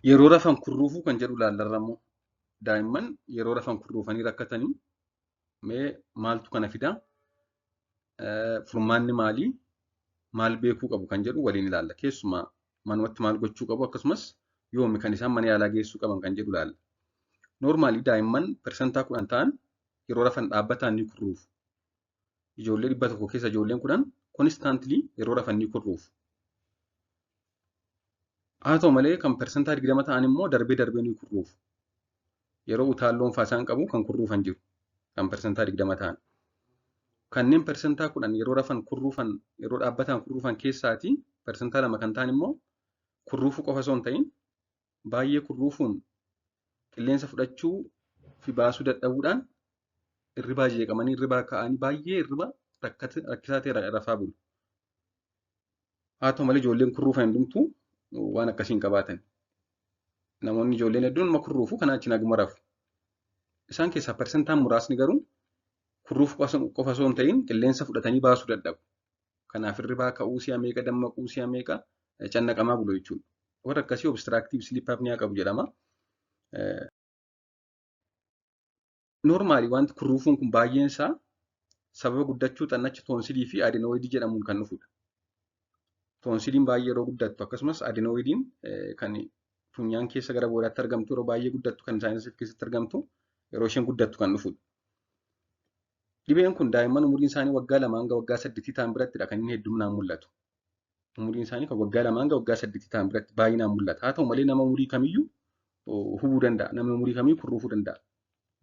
Yeroo rafan kurruufuu kan jedhu ilaallarra immoo daa'imman yeroo rafan kurruufanii rakkatanii mee maaltu kana fidaa? Furmaanni maalii? Maal beekuu qabu kan jedhu waliin ilaalla. Keessumaa manumatti maal gochuu qabu akkasumas yoomi kan isaan mana yaalaa geessuu qaban kan jedhu ilaalla. Normally daa'imman 10% ta'an yeroo rafan dhaabbataan ni kurruufu. Ijoollee 100 keessa ijoolleen 10 constantly yeroo rafan ni kurruufu. Haa ta'u malee kan 20% ta'an immoo darbee darbee ni kurruufu. Yeroo utaalloon fa'aa isaan qabu kan kurruufan jiru. Kan 20% ta'an. Kanneen 10% yeroo rafan kurruufan yeroo dhaabbataan kurruufan keessaatii 2% kan ta'an immoo kurruufuu qofa osoo hin ta'in baay'ee kurruufuun qilleensa fudhachuu fi baasuu dadhabuudhaan hirribaa jeeqamanii hirribaa ka'anii baay'ee hirriba rakkisaa ta'e rafaa bulu. Haa ta'u malee ijoolleen kurruufan hundumtuu waan akkasii hin qabaatan. Namoonni ijoolleen hedduun nama kurruufu kanaa achi naguma rafu. Isaan keessaa persentaan muraasni garuu kurruufuu qofa osoo hin ta'in qilleensa fudhatanii baasuu dadhabu. Kanaaf hirribaa ka'uu si'a meeqa dammaquu si'a meeqa cannaqamaa bulu jechuudha. Warra akkasii obstructive sleep apnea qabu jedhama. Normally wanti kurruufuun kun baay'een isaa sababa guddachuu xannacha toonsilii fi adenoidii jedhamuun kan dhufudha. Toonsiliin baay'ee yeroo guddattu akkasumas adenoidiin kan funyaan keessa gara boodaatti argamtu yeroo baay'ee guddattu kan saayinsii keessatti argamtu yeroo isheen guddattu kan dhufudha. Dhibeen kun daa'imman umuriin isaanii waggaa 2 hanga waggaa 8 ta'an birattidha kan inni hedduminaan mul'atu. Umuriin isaanii kan waggaa 2 hanga waggaa 8 ta'an biratti baay'inaan mul'ata. Haa ta'u malee nama umurii kamiyyuu hubuu danda'a. Namni umurii kamiyyuu kurruufuu danda'a.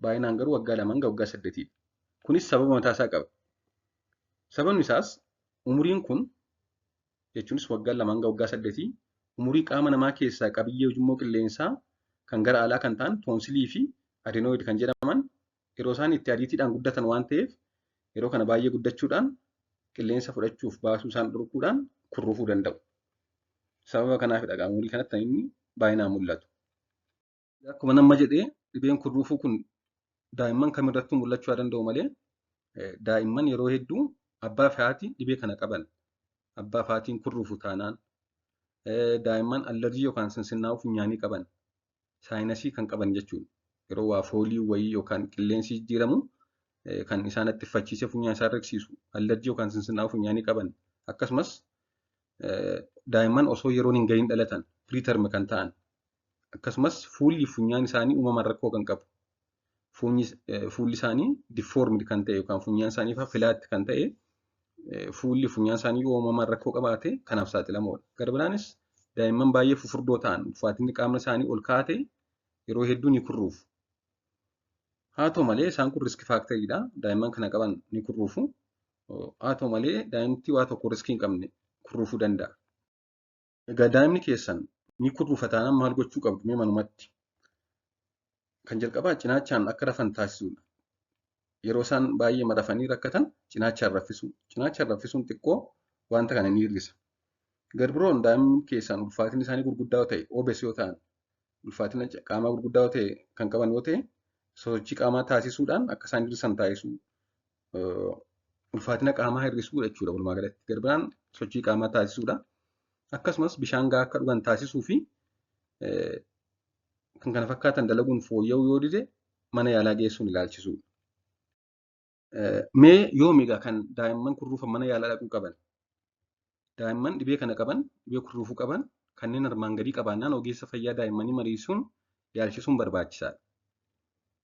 Baay'inaan garuu waggaa 2 hanga waggaa 8dha. Kunis sababa mataa isaa qaba. Sababni isaas umuriin kun jechuunis waggaa 2 hanga waggaa 8 umurii qaama namaa keessaa qabiyyee ujummoo qilleensaa kan gara alaa kan ta'an toonsilii fi adenoid kan jedhaman yeroo isaan itti ariitiidhaan guddatan waan ta'eef yeroo kana baay'ee guddachuudhaan qilleensa fudhachuuf baasuu isaan dhorkuudhaan kurruufuu danda'u. Sababa kanaafidha umurii kanatti kan inni baay'inaan mul'atu. Akkuma nama jedhee dhibeen kurruufuu kun daa'imman kamirrattuu mul'achuu haa danda'u malee daa'imman yeroo hedduu abbaa fi haati dhibee kana qaban abbaa fi haatiin kurruufu taanaan daa'imman allerjii yookaan sinsinnaa'uu funyaanii qaban saayinasii kan qaban jechuudha. Yeroo waa foolii wayii yookaan qilleensi jijjiiramu kan isaan attiffachiisee funyaan isaan riqsiisu allerjii yookaan sinsinnaa'uu funyaanii qaban akkasumas daa'imman osoo yeroon hin gahiin dhalatan preterm kan ta'an akkasumas fuulli funyaan isaanii uumamaan rakkoo kan qabu. Fuulli isaanii deformed kan ta'e yookaan funyaan isaanii fa'aa flat kan ta'e fuulli funyaan isaanii uumamaan rakkoo qabaate kanaaf saaxilamoodha. Gara biraanis daa'imman baay'ee fufurdoo ta'an ulfaatinni qaama isaanii ol ka'aa ta'e yeroo hedduu ni kurruufu. Haa ta'u malee isaan kun risk factoriidha. Daa'imman kana qaban ni kurruufu. Haa ta'u malee daa'imti waa tokko riskii hin qabne kurruufuu danda'a. Egaa daa'imni keessan ni kurruufa taanaan maal gochuu qabdu mee manumatti? Kan jalqabaa cinaachaan akka rafan taasisuudha. Yeroo isaan baay'ee marafanii rakkatan cinaachaan raffisuu. Cinaachaan raffisuun xiqqoo wanta kana ni hir'isa. Gar biroon daa'imni keessan ulfaatinni isaanii gurguddaa yoo ta'e, obese yoo ta'an, ulfaatina qaamaa gurguddaa yoo ta'e kan qaban yoo ta'e, sochii qaamaa taasisuudhaan akka isaan hir'isan taasisuu. Ulfaatina qaamaa hir'isuu jechuudha walumaa galatti. Gar biraan sochii qaamaa taasisuudha. Akkasumas bishaan gahaa akka dhugan taasisuu fi kan kana fakkaatan dalaguun fooyya'uu yoo dide mana yaalaa geessuun ilaalchisuudha. Mee yoomi egaa kan daa'imman kurruufan mana yaalaa dhaquu qaban? Daa'imman dhibee kana qaban, dhibee kurruufuu qaban kanneen armaan gadii qabaannaan ogeessa fayyaa daa'immanii mariisuun yaalchisuun barbaachisaadha.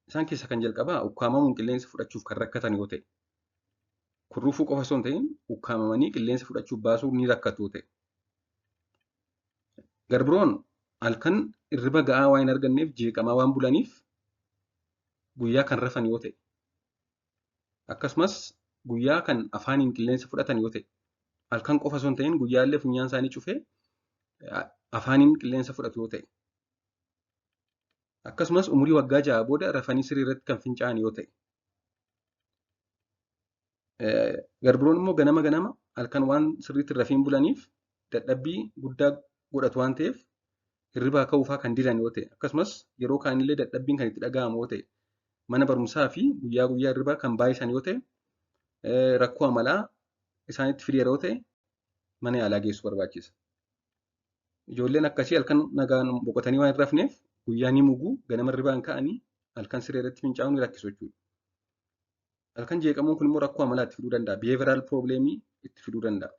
Isaan keessaa kan jalqabaa ukkaamamuun qilleensa fudhachuuf kan rakkatan yoo ta'e, kurruufuu qofa osoo hin ta'in ukkaamamanii qilleensa fudhachuuf baasuun ni rakkatu yoo ta'e. Gar biroon halkan hirriba ga'aa waan hin arganneef jeeqamaa waan bulaniif guyyaa kan rafan yoo ta'e, akkasumas guyyaa kan afaaniin qilleensa fudhatan yoo ta'e, halkan qofa osoo hin ta'in guyyaallee funyaan isaanii cufee afaaniin qilleensa fudhatu yoo ta'e, akkasumas umurii waggaa 6 booda rafanii siree irratti kan fincaa'an yoo ta'e. Gar biroon immoo ganama ganama halkan waan sirriitti rafiin bulaniif dadhabbii guddaa godhatu waan ta'eef hirribaa ka'uufaa kan didan yoo ta'e, akkasumas yeroo kaanillee dadhabbiin kan itti dhaga'amu yoo ta'e, mana barumsaa fi guyyaa guyyaa hirribaa kan baay'isan yoo ta'e, rakkoo amalaa isaanitti fideera yoo ta'e mana yaalaa geessuu barbaachisa. Ijoolleen akkasii halkan nagaan boqotanii waan hin rafneef guyyaa ni mugu, ganama hirribaa hin ka'anii halkan siree irratti fincaa'uun ni rakkisu jechuudha. Halkan jeeqamuun kun immoo rakkoo amalaa itti fiduu danda'a. Behavioral problemii itti fiduu danda'a.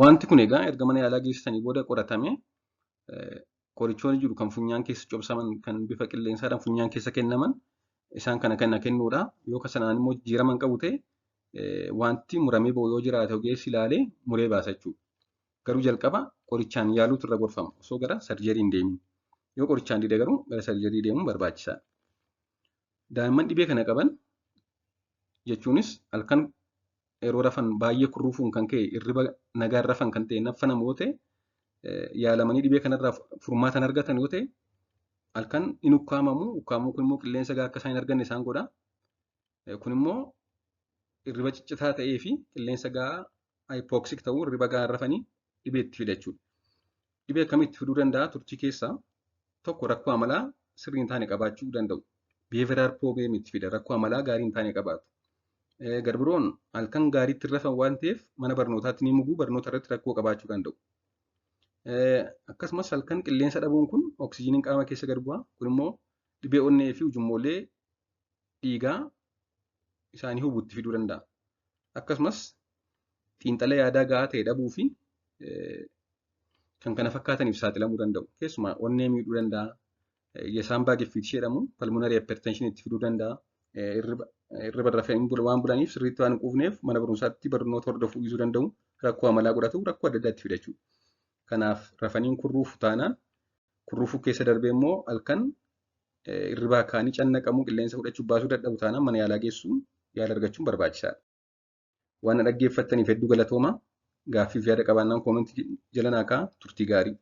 Wanti kun egaa erga mana yaalaa geessisanii booda qoratamee qorichoonni jiru kan funyaan keessa cobsaman kan bifa qilleensaadhaan funyaan keessa kennaman isaan kana kana kennuudha. Yoo sanaan immoo jijjiirama hin qabu ta'e wanti muramee ba'u yoo jiraate ogeessi ilaalee muree baasa jechuudha. Garuu jalqaba qorichaan yaaluutu irra gorfama osoo gara sarjarii hin deemin. Yoo qorichaan dide garuu gara sarjarii deemuun barbaachisaadha. Daa'imman dhibee kana qaban jechuunis halkan yeroo rafan baay'ee kurruufuun kan ka'e hirriba nagaan rafan kan ta'e naffanamu yoo ta'e yaalamanii dhibee kanarraa furmaata hin argatan yoo ta'e halkan in ukkaamamu. Ukkaamamuu kun immoo qilleensa gahaa akka isaan hin arganne isaan godha. Kun immoo hirriba ciccitaa ta'ee fi qilleensa gahaa hypoxic ta'uu hirriba gahaa rafanii dhibee itti fida jechuudha. Dhibee akkamitti fiduu danda'a? Turtii keessaa tokko rakkoo amalaa sirrii hin taane qabaachuu danda'u. Behavioral problem itti fida. Rakkoo amalaa gaarii hin taane qabaatu. Garbiroon halkan gaariitti rafan waan ta'eef mana barnootaatti ni muguu, barnoota irratti rakkoo qabaachuu danda'u. Akkasumas halkan qilleensa dhabuun kun oksijiiniin qaama keessa gad bu'a. Kun immoo dhibee onnee fi ujummoolee dhiigaa isaanii hubu itti fiduu danda'a. Akkasumas xiinxala yaadaa gahaa ta'e dhabuu fi kan kana fakkaataniif saaxilamuu danda'u. Keessumaa onnee miidhuu danda'a. Yesaambaa giffiit jedhamu pulmonary hypertension itti fiduu danda'a. Hirriba rafanii waan bulaniif sirriitti waan hin quufneef mana barumsaatti barnoota hordofuu dhiisuu danda'u. Rakkoo amalaa godhatu, rakkoo adda addaa itti fida jechuudha. Kanaaf rafaniin kurruufu taanaan kurruufuu keessa darbee immoo halkan hirribaa ka'anii cannaqamuu, qilleensa fudhachuu baasuu dadhabu taanaan mana yaalaa geessuun yaala argachuun barbaachisaadha. Waan na dhaggeeffattaniif hedduu galatooma. Gaaffiif yaada qabaannaan koomentii jala naa kaa'aa. Turtii gaarii.